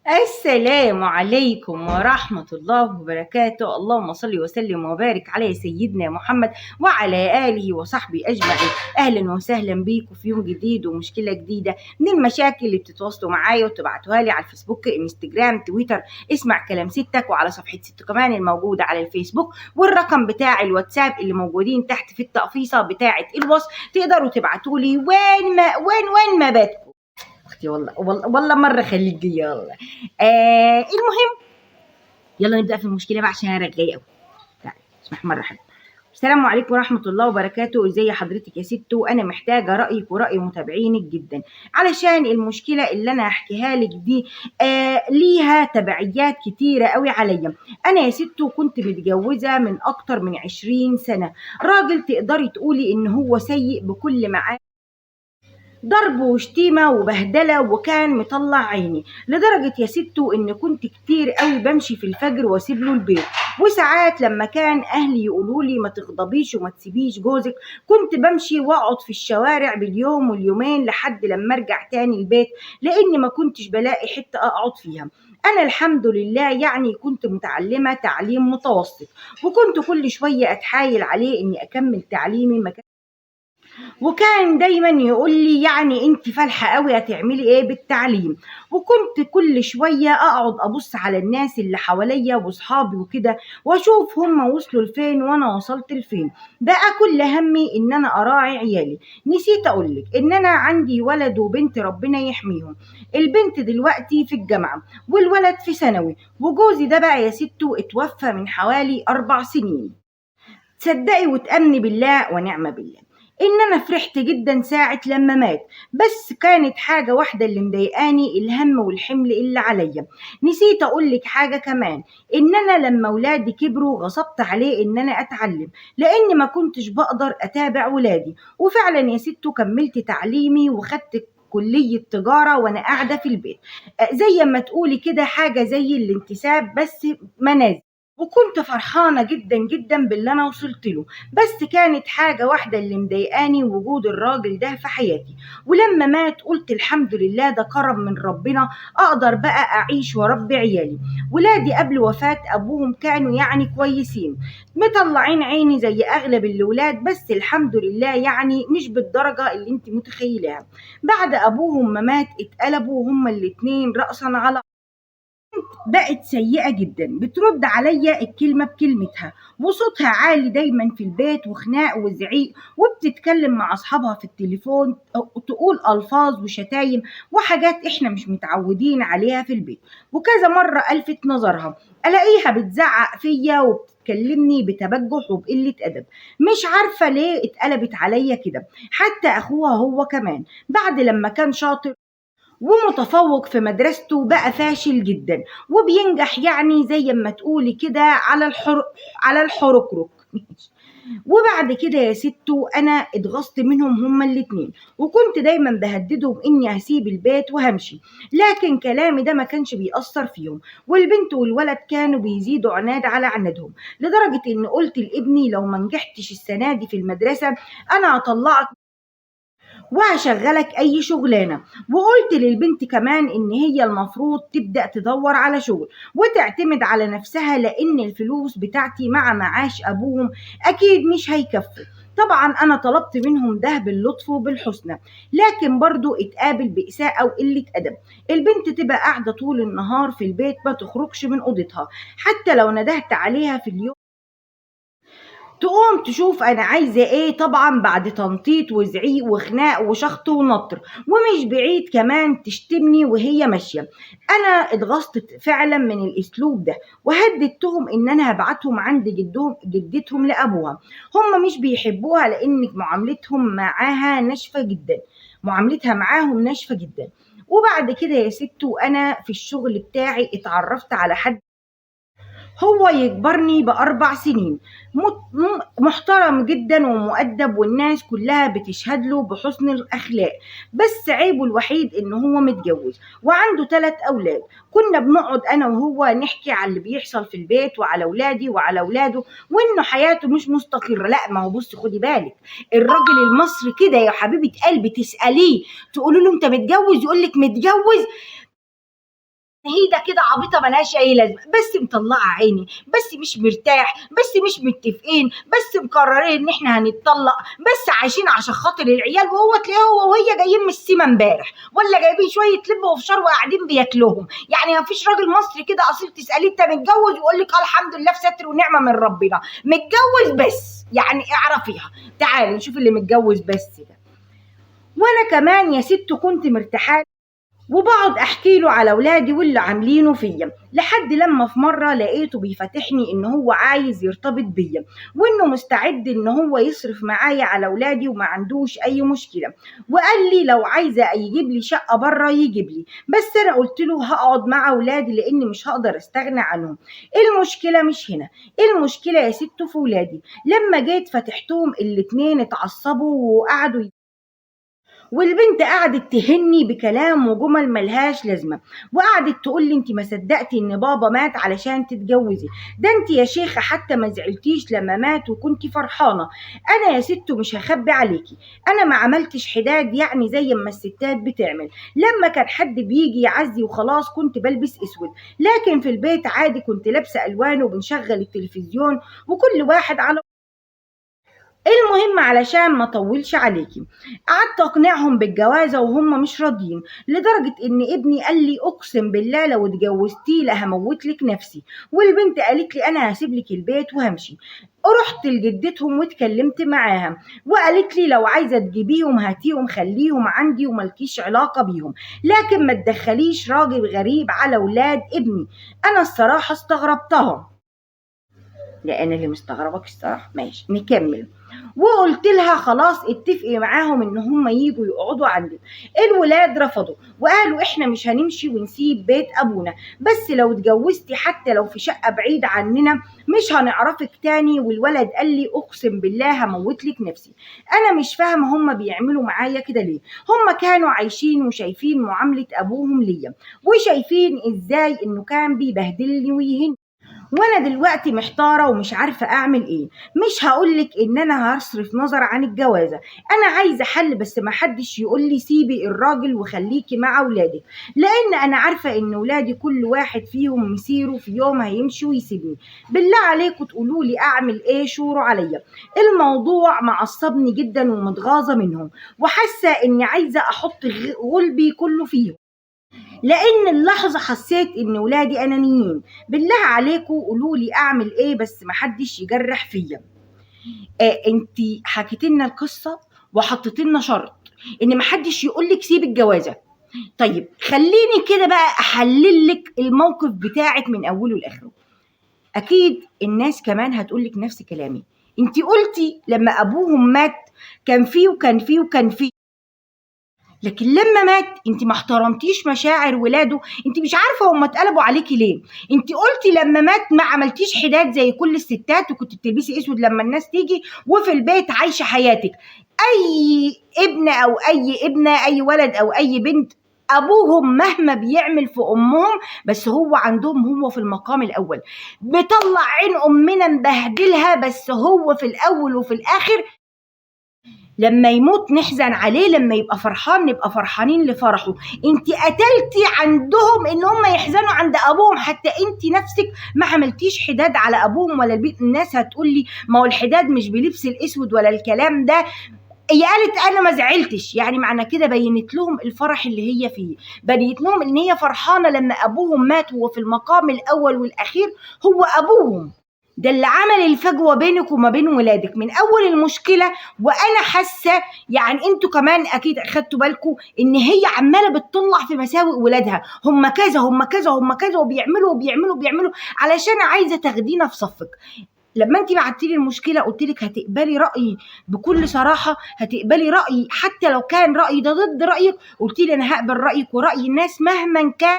السلام عليكم ورحمة الله وبركاته. اللهم صل وسلم وبارك على سيدنا محمد وعلى آله وصحبه أجمعين. أهلا وسهلا بيكم في يوم جديد ومشكلة جديدة من المشاكل اللي بتتواصلوا معايا وتبعتوها لي على الفيسبوك، انستجرام، تويتر، اسمع كلام ستك، وعلى صفحة ست كمان الموجودة على الفيسبوك، والرقم بتاع الواتساب اللي موجودين تحت في التقفيصة بتاعة الوصف. تقدروا تبعتوا لي وين ما وين وين ما باتكم. اختي والله والله والله مرة خليجية والله. المهم يلا نبدا في المشكلة بقى عشان انا رغايه قوي. تعالي اسمح مرة حلوة. السلام عليكم ورحمة الله وبركاته. ازي حضرتك يا ستو؟ انا محتاجه رايك وراي متابعينك جدا، علشان المشكلة اللي انا هحكيها لك دي ليها تبعيات كتيرة قوي عليا. انا يا ستو كنت متجوزة من اكتر من 20 سنة، راجل تقدري تقولي ان هو سيء بكل معاني، ضرب وشتيمة وبهدلة، وكان مطلع عيني لدرجة يا ستو ان كنت كتير قوي بمشي في الفجر واسيب له البيت. وساعات لما كان اهلي يقولوا لي ما تغضبيش وما تسيبيش جوزك، كنت بمشي واقعد في الشوارع باليوم واليومين لحد لما ارجع تاني البيت، لاني ما كنتش بلاقي حتة اقعد فيها. انا الحمد لله يعني كنت متعلمة تعليم متوسط، وكنت كل شوية اتحايل عليه اني اكمل تعليمي مكان، وكان دايما يقول لي يعني انت فالحه قوي هتعملي ايه بالتعليم. وكنت كل شوية اقعد ابص على الناس اللي حواليا واصحابي وكده، واشوف هم وصلوا لفين وانا وصلت لفين. بقى كل همي ان انا اراعي عيالي. نسيت اقولك ان انا عندي ولد وبنت ربنا يحميهم. البنت دلوقتي في الجامعة والولد في ثانوي، وجوزي ده بقى يا ستو اتوفى من حوالي 4 سنين. تصدقي وتأمني بالله ونعم بالله ان انا فرحت جدا ساعة لما مات، بس كانت حاجة واحدة اللي مضايقاني، الهم والحمل اللي عليا. نسيت اقولك حاجة كمان، ان انا لما ولادي كبروا غصبت عليه ان انا اتعلم، لان ما كنتش بقدر اتابع ولادي. وفعلا يا ستو كملت تعليمي وخدت كلية تجارة وانا قاعدة في البيت، زي ما تقولي كده حاجة زي الانتساب بس منازل. وكنت فرحانة جدا جدا باللي أنا وصلت له، بس كانت حاجة واحدة اللي مضايقاني، وجود الراجل ده في حياتي. ولما مات قلت الحمد لله ده كرم من ربنا، أقدر بقى أعيش وأربي عيالي. ولادي قبل وفاة أبوهم كانوا يعني كويسين، مطلعين عيني زي أغلب الولاد، بس الحمد لله يعني مش بالدرجة اللي انت متخيلها. بعد أبوهم ما مات اتقلبوا هما الاتنين رأسا على، بقت سيئة جدا، بترد عليا الكلمة بكلمتها، وصوتها عالي دايما في البيت، وخناق وزعيق، وبتتكلم مع أصحابها في التليفون تقول ألفاظ وشتايم وحاجات إحنا مش متعودين عليها في البيت. وكذا مرة ألفت نظرها ألاقيها بتزعق فيا وبتكلمني بتبجح وبقلة أدب، مش عارفة ليه اتقلبت عليا كده. حتى أخوها هو كمان بعد لما كان شاطر ومتفوق في مدرسته بقى فاشل جدا، وبينجح يعني زي ما تقولي كده على الحركرك. وبعد كده يا ستو انا اتغصت منهم هما الاتنين، وكنت دايما بهددهم اني هسيب البيت وهمشي، لكن كلامي ده ما كانش بيأثر فيهم. والبنت والولد كانوا بيزيدوا عناد على عنادهم، لدرجة ان قلت لابني لو ما نجحتش السنة دي في المدرسة انا هطلعك وهشغلك اي شغلانة. وقلت للبنت كمان ان هي المفروض تبدا تدور على شغل وتعتمد على نفسها، لان الفلوس بتاعتي مع معاش ابوهم اكيد مش هيكفي. طبعا انا طلبت منهم ده باللطف وبالحسنى، لكن برضو اتقابل باساءه وقلة ادب. البنت تبقى قاعدة طول النهار في البيت، ما تخرجش من اوضتها، حتى لو ندهت عليها في اليوم تقوم تشوف انا عايزه ايه، طبعا بعد تنطيط وزعيق وخناق وشخط ونطر، ومش بعيد كمان تشتمني وهي ماشية. انا اتغصت فعلا من الاسلوب ده، وهددتهم ان انا هبعتهم عند جدتهم لابوها. هم مش بيحبوها لان معاملتهم معاها ناشفة جدا، معاملتها معاهم ناشفة جدا. وبعد كده يا ستو انا في الشغل بتاعي اتعرفت على حد هو يكبرني ب4 سنين، محترم جدا ومؤدب، والناس كلها بتشهد له بحسن الأخلاق، بس عيبه الوحيد إن هو متجوز وعنده 3 أولاد. كنا بنقعد أنا وهو نحكي على اللي بيحصل في البيت وعلى أولادي وعلى أولاده، وإنه حياته مش مستقرة. لا ما هو بصي خدي بالك، الراجل المصري كده يا حبيبة قلبي، تسأليه تقولي له أنت متجوز يقول لك متجوز، هيدا كده عبيطه ملهاش اي لازمه، بس مطلعه عيني، بس مش مرتاح، بس مش متفقين، بس مقررين ان احنا هنتطلق، بس عايشين عشان خاطر العيال. وهو تلاقيه هو وهي جايين من السيما امبارح، ولا جايبين شوية لب وفشار وقاعدين بياكلوهم. يعني ما فيش راجل مصري كده اصيل تساليه انت متجوز ويقول لك الحمد لله في ستر ونعمه من ربنا متجوز، بس يعني اعرفيها. تعالي نشوف اللي متجوز بس ده. وانا كمان يا ست كنت مرتاحة وبقعد احكي له على اولادي واللي عاملينه فيا، لحد لما في مرة لقيته بيفتحني ان هو عايز يرتبط بيا، وانه مستعد ان هو يصرف معايا على اولادي وما عندوش اي مشكلة، وقال لي لو عايزه يجيب لي شقه بره يجيب لي، بس انا قلت له هقعد مع اولادي لاني مش هقدر استغنى عنهم. المشكلة مش هنا، المشكلة يا ست في اولادي. لما جيت فتحتهم الاتنين اتعصبوا وقعدوا، والبنت قعدت تهني بكلام وجمل ملهاش لازمه، وقعدت تقول لي انت ما صدقتي ان بابا مات علشان تتجوزي، ده انت يا شيخه حتى ما زعلتيش لما مات وكنتي فرحانة. انا يا ست مش هخبي عليكي، انا ما عملتش حداد يعني زي ما الستات بتعمل، لما كان حد بيجي يعزي وخلاص كنت بلبس اسود، لكن في البيت عادي كنت لابسه الوان وبنشغل التلفزيون وكل واحد على. المهم علشان ما اطولش عليكي، قعدت اقنعهم بالجوازه وهم مش راضيين، لدرجة ان ابني قال لي اقسم بالله لو اتجوزتيه لهموت لك نفسي، والبنت قالت لي انا هسيب لك البيت وهمشي. رحت لجدتهم واتكلمت معاها وقالت لي لو عايزه تجيبيهم هاتيهم، خليهم عندي وملكيش علاقة بيهم، لكن ما تدخليش راجل غريب على اولاد ابني. انا الصراحة استغربتها، لان اللي مستغربك الصراحة. ماشي نكمل. وقلت لها خلاص اتفقي معاهم ان هم ييجوا يقعدوا عندك. الولاد رفضوا وقالوا احنا مش هنمشي ونسيب بيت ابونا، بس لو اتجوزتي حتى لو في شقه بعيد عننا مش هنعرفك تاني. والولد قال لي اقسم بالله هموت لك نفسي. انا مش فاهمه هم بيعملوا معايا كده ليه، هم كانوا عايشين وشايفين معاملة ابوهم ليا، وشايفين ازاي انه كان بيبهدلني ويهني، وانا دلوقتي محتارة ومش عارفه اعمل ايه. مش هقولك ان انا هصرف نظر عن الجوازه، انا عايزه حل، بس ما حدش يقول لي سيبي الراجل وخليكي مع اولادك، لان انا عارفه ان اولادي كل واحد فيهم مسيره في يوم هيمشي ويسيبني. بالله عليكم تقولوا لي اعمل ايه، شوروا عليا. الموضوع معصبني جدا ومتغاظه منهم، وحاسه اني عايزه احط غلبي كله فيهم، لان اللحظة حسيت ان ولادي انانيين. بالله عليكم قولوا لي اعمل ايه، بس محدش يجرح فيا. انت حكيت لنا القصة وحطيت لنا شرط ان محدش يقول لك سيب الجوازه. طيب خليني كده بقى احلل لك الموقف بتاعك من اوله لاخره. اكيد الناس كمان هتقول لك نفس كلامي. انت قلتي لما ابوهم مات كان فيه وكان فيه وكان فيه، لكن لما مات انت ما احترمتيش مشاعر ولاده، انت مش عارفه هم اتقلبوا عليكي ليه. انت قلتي لما مات ما عملتيش حداد زي كل الستات، وكنت بتلبسي اسود لما الناس تيجي، وفي البيت عايشه حياتك. اي ابن او اي ابنه، اي ولد او اي بنت، ابوهم مهما بيعمل في امهم بس هو عندهم هو في المقام الاول. بيطلع عين امنا مبهدلها، بس هو في الاول وفي الاخر لما يموت نحزن عليه، لما يبقى فرحان نبقى فرحانين لفرحه. انت قتلتي عندهم ان هم يحزنوا عند ابوهم، حتى انت نفسك ما عملتيش حداد على ابوهم ولا البيت. الناس هتقولي ما هو الحداد مش بلبس الاسود ولا الكلام ده. هي قالت انا ما زعلتش، يعني معنى كده بينت لهم الفرح اللي هي فيه، بينت لهم ان هي فرحانة لما ابوهم مات، وهو في المقام الاول والاخير هو ابوهم. ده اللي عمل الفجوة بينك وما بين ولادك من اول المشكلة. وانا حاسه يعني انتوا كمان اكيد اخدتوا بالكم ان هي عماله بتطلع في مساوئ ولادها، هم كذا هم كذا هم كذا، وبيعملوا وبيعملوا وبيعملوا، علشان عايزه تاخدينا في صفك. لما انت بعتي لي المشكلة قلت لك هتقبلي رايي بكل صراحة، هتقبلي رايي حتى لو كان رايي ده ضد رايك، قلت لي انا هقبل رايك وراي الناس مهما كان،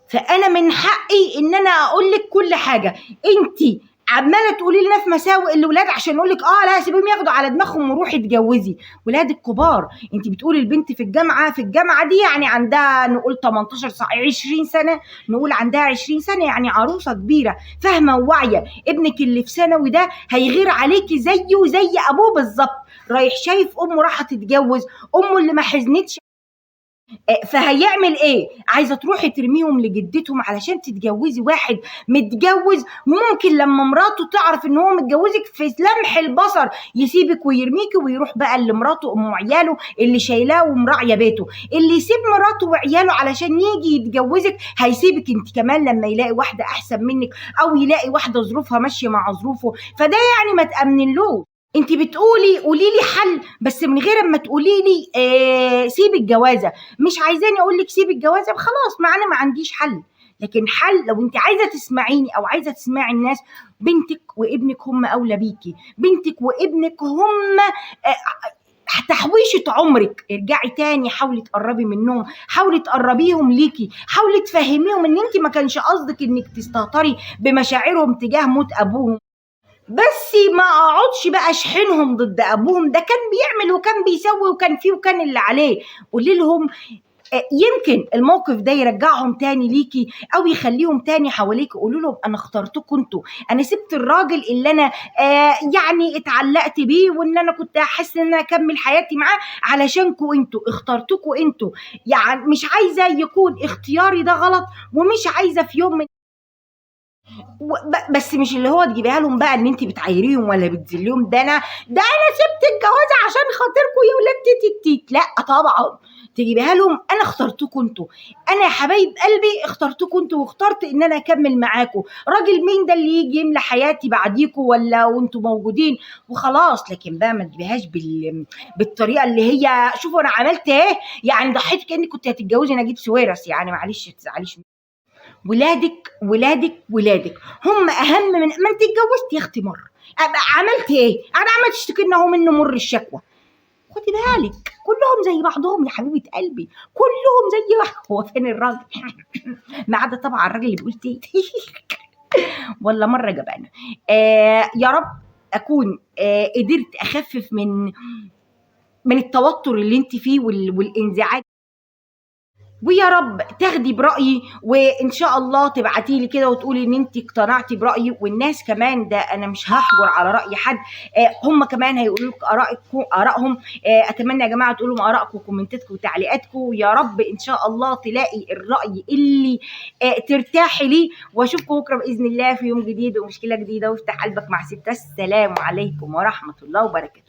فانا من حقي ان انا اقول لك كل حاجة. انت عماله تقولي لنا في مساوئ الاولاد عشان نقول لك لا سيبيهم ياخدوا على دماغهم وروحي اتجوزي. ولادك كبار، انت بتقولي البنت في الجامعة، في الجامعة دي يعني عندها نقول 18 20 سنة، نقول عندها 20 سنة، يعني عروسه كبيرة فاهمه وواعيه. ابنك اللي في ثانوي ده هيغير عليكي زيه وزي ابوه بالظبط، رايح شايف امه راحة تتجوز، امه اللي ما حزنتش فهيعمل ايه؟ عايزه تروحي ترميهم لجدتهم علشان تتجوزي واحد متجوز؟ ممكن لما مراته تعرف ان هو متجوزك في لمح البصر يسيبك ويرميكي ويروح بقى لمراته ام عياله اللي شايلاه ومراعيه بيته. اللي يسيب مراته وعياله علشان يجي يتجوزك هيسيبك انت كمان لما يلاقي واحدة احسن منك، او يلاقي واحدة ظروفها ماشية مع ظروفه. فده يعني ما تامنلوش. انت بتقولي قولي لي حل، بس من غير ما تقولي لي سيبي الجوازه. مش عايزاني اقول لك سيبي الجوازه، خلاص ما انا ما عنديش حل. لكن حل لو انت عايزه تسمعيني او عايزه تسمعي الناس، بنتك وابنك هم اولى بيكي، بنتك وابنك هم تحويشة عمرك. ارجعي تاني، حاولي تقربي منهم، حاولي تقربيهم ليكي، حاولي تفهميهم ان انت ما كانش قصدك انك تستهتري بمشاعرهم تجاه موت ابوهم، بس ما اقعدش بقى اشحنهم ضد ابوهم، ده كان بيعمل وكان بيسوي وكان فيه وكان اللي عليه. قولي لهم يمكن الموقف ده يرجعهم تاني ليكي او يخليهم تاني حواليكي. قولوا لهم انا اخترتكم انتوا، انا سبت الراجل اللي انا يعني اتعلقت بيه وان انا كنت احس ان انا اكمل حياتي معاه علشانكم انتوا، اخترتكم انتوا. يعني مش عايزه يكون اختياري ده غلط، ومش عايزه في يوم من بس مش اللي هو تجيبيها لهم بقى ان انت بتعايريهم ولا بتذليهم، ده انا سبت الجواز عشان خاطركم يا ولاد تيت تيت. لا طبعا تجيبيها لهم انا اخترتكم انتوا، انا يا حبايب قلبي اخترتكم انتوا، واخترت ان انا اكمل معاكم. راجل مين ده اللي يجي يملى حياتي بعديكم ولا وانتوا موجودين وخلاص. لكن بقى ما تجيبيهاش بالطريقة اللي هي شوفوا انا عملت ايه، يعني ضحيت كانك كنت هتتجوزي نجيب ساويرس، يعني معلش تزعليش. ولادك ولادك ولادك هم اهم من ما انت اتجوزتي يا اختي مرة، ابقى عملت ايه؟ انا عملت اشتكي لنا اهو منه مر الشكوى. خدي بالك كلهم زي بعضهم يا حبيبه قلبي، كلهم زي بعض. هو فين الراجل؟ ما عدا طبعا الراجل اللي بيقول تيت ولا مرة جبانه. يا رب اكون قدرت اخفف من التوتر اللي انت فيه والانزعاج، ويا رب تاخدي برأيي، وإن شاء الله تبعتي لي كده وتقولي إن أنت اقتنعتي برأيي. والناس كمان، ده أنا مش هحجر على رأي حد، هم كمان هيقولوا لك آرائهم. أتمنى يا جماعة تقولوا آرائكم وكومنتاتكم وتعليقاتكم. يا رب إن شاء الله تلاقي الرأي اللي ترتاحي ليه. وأشوفكم بكرة بإذن الله في يوم جديد ومشكلة جديدة، وافتح قلبك مع ستة. السلام عليكم ورحمة الله وبركاته.